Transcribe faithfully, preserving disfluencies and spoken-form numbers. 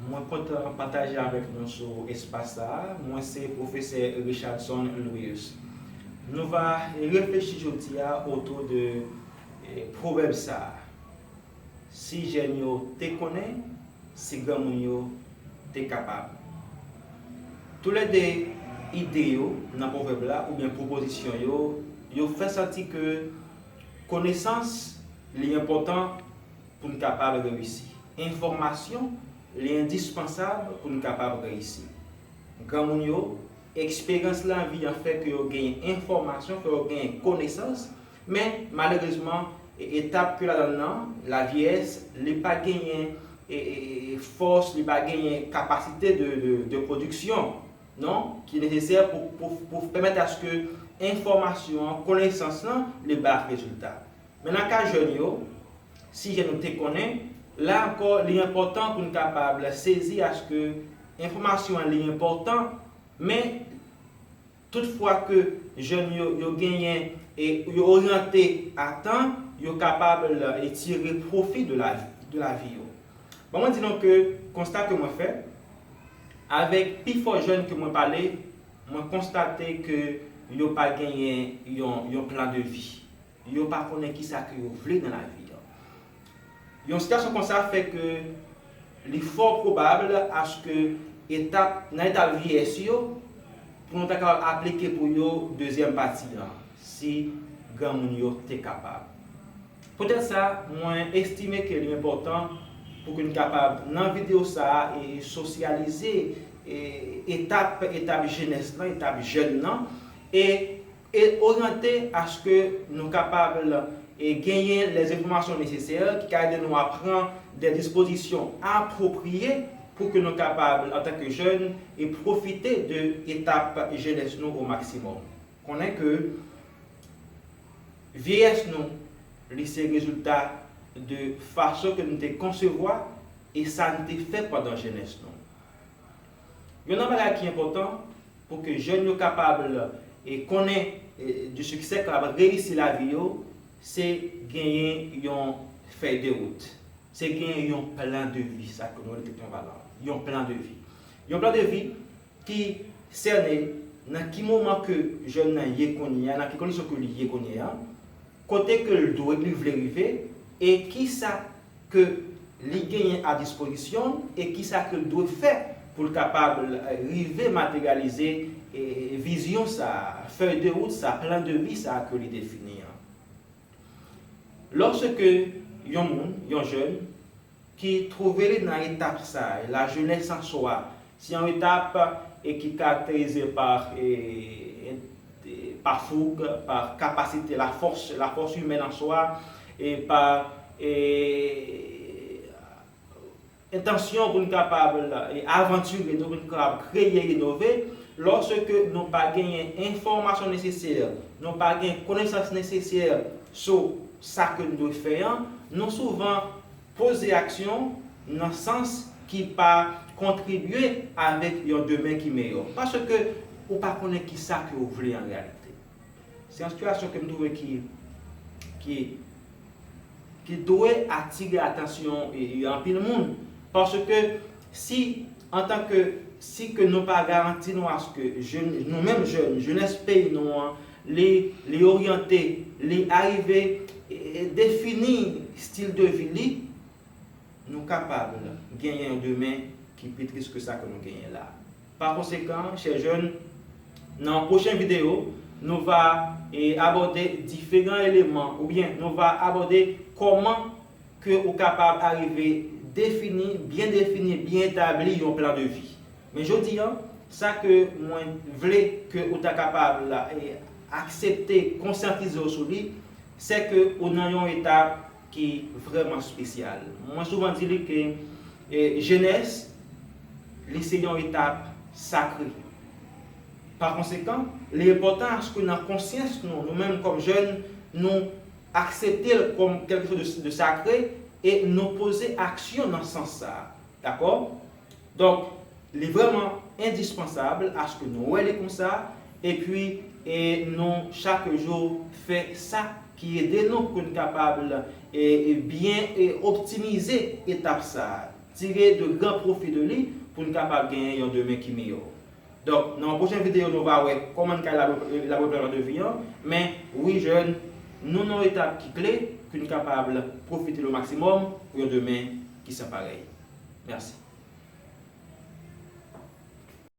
Mwen kontan pataje avèk nou sou espas sa a. Mwen se pwofesè Richardson Louis. Nou va reflechi jodi a otou de eh, pwovèb sa a. Si jèn yo te konnen, si granmoun yo te kapab. Toulède ide yo nan pwovèb la oubyen pwopozisyon yo, yo fè santi ke konesans li enpòtan pou n kapab reyisi. Enfòmasyon li endispansab pou n kapab reyisi. Granmoun yo, eksperyans lavi an fè ke yo genyen enfòmasyon, fè yo genyen konesans, men malerezman, e- etap ke ladan nan, lavyeyès, li pa genyen e- e- e- fòs, li pa genyen kapasite de, de, de pwodiksyon, non, ki nesesè pou, pou, pou pèmèt aske enfòmasyon an, konesans lan, li bay rezilta. Men nan ka jèn yo, si jèn yo te konnen, la ankò, li enpòtan pou n kapab sezi aske enfòmasyon an li enpòtan, men toutfwa ke jèn yo, yo genyen e yo oryante a tan, yo kapab e tire pwofi de la, de lavi yo. Ban mwen di nou ke konsta ke mwen fè, avèk pifò jèn ke mwen pale, mwen konstate ke yo pa genyen yon, yon plan de vi. Yo pa konnen kisa ke yo vle nan lavi an. Yon sitiyasyon konsa fè ke li fò pwobab aske etap, nan etap vyeyès yo, pou nou ta kapab aplike pou yo dezyèm pati an, si granmoun yo te kapab. Poutèt sa, mwen estime ke li enpòtan pou ke n kapab, nan videyo sa a, e sosyalize e etap, etap jenès lan, etap jèn nan, e, e oryante aske nou kapab e genyen lèzenfòmasyon nesesè ki ka ede nou a pran de dispozisyon apwopriye pou ke nou kapab, antanke jèn, e pwofite de etap jenès nou o maksimòm. Konnen ke vyeyès nou, li se rezilta de fason ke nou te konsevwa e sa n te fè pandan jenès nou. Youn nan bagay ki enpòtan pou ke jèn yo kapab e konnen e, de siksè, kapab reyisi lavi yo, se genyen yon fèy de wout. Se genyen yon plan de vi, sa ke nou rele teknikman palan, yon plan de vi. Yon plan de vi ki sène nan ki moman ke jèn nan ye kounye a, nan ki kondisyon ke li ye kounye a, kote ke l dwe, li vle rive, e kisa ke li genyen a dispozisyon l, e kisa ke l dwe fè pou l kapab rive materyalize e, vizyon sa, fèy de wout sa, plan de vi sa ke li defini an. Lòske yon moun, yon jèn, ki twouve li nan etap sa, la jeunesse en soi, se yon etap e ki karakterize pa, e, e, pa foug, pa kapasite, la force, la force humaine en soi, e pa e, entansyon pou n kapab e, avantire nou, pou n kapab kreye, inove, lòske nou pa genyen enfòmasyon nesesè, nou pa gen konesans nesesè sou sa ke n dwe fè an, nou souvan poze aksyon nan sans ki pa kontribye avèk yon demen ki meyè. Paske ou pa konnen kisa ke w vle an reyalite. Se yon sitiyasyon ke m twouve ki, ki, ki dwe atire atansyon e, e anpil moun. Paske si, antanke, si ke nou pa garanti nou aske jèn, nou menm jèn, jenès peyi nou an, li, li oryante, li arive e, e defini stil de vi li, nou kapab genyen yon demen ki pi tris ke sa ke nou genyen la. Pa konsekan, chè jèn, nan pwochen videyo, nou va e, abòde diferan eleman, oubyen nou va abòde kòman ke ou kapab arive defini, byen defini, byen etabli yon plan de vi. Men jodi an, sa ke mwen vle ke ou ta kapab la, e, aksepte, konsyantize w sou li, se ke ou nan yon etap ki vrèman espesyal. Mwen souvan di li ke e, jenès, li se yon etap sakre. Pa konsekan, li enpòtan aske nan konsyans nou, nou menm kòm jèn, nou aksepte l kòm kèlkechoz de, de sakre e nou poze aksyon nan sans sa a. Dakò? Donk, li vrèman endispansab aske nou wè li konsa, epi e nou chak jou fè sa ki ede nou pou n kapab e, e byen e optimize etap sa a. tire de gran pwofi de li pou n kapab genyen yon demen ki miyò. Donk, nan yon pwochen videyo, nou va wè kòman n ka elabore plan de vi an. Men, wi, jèn, nou nan yon etap ki kle, ke n kapab pwofite le maksimòm pou yon demen ki san parèy. Mèsi.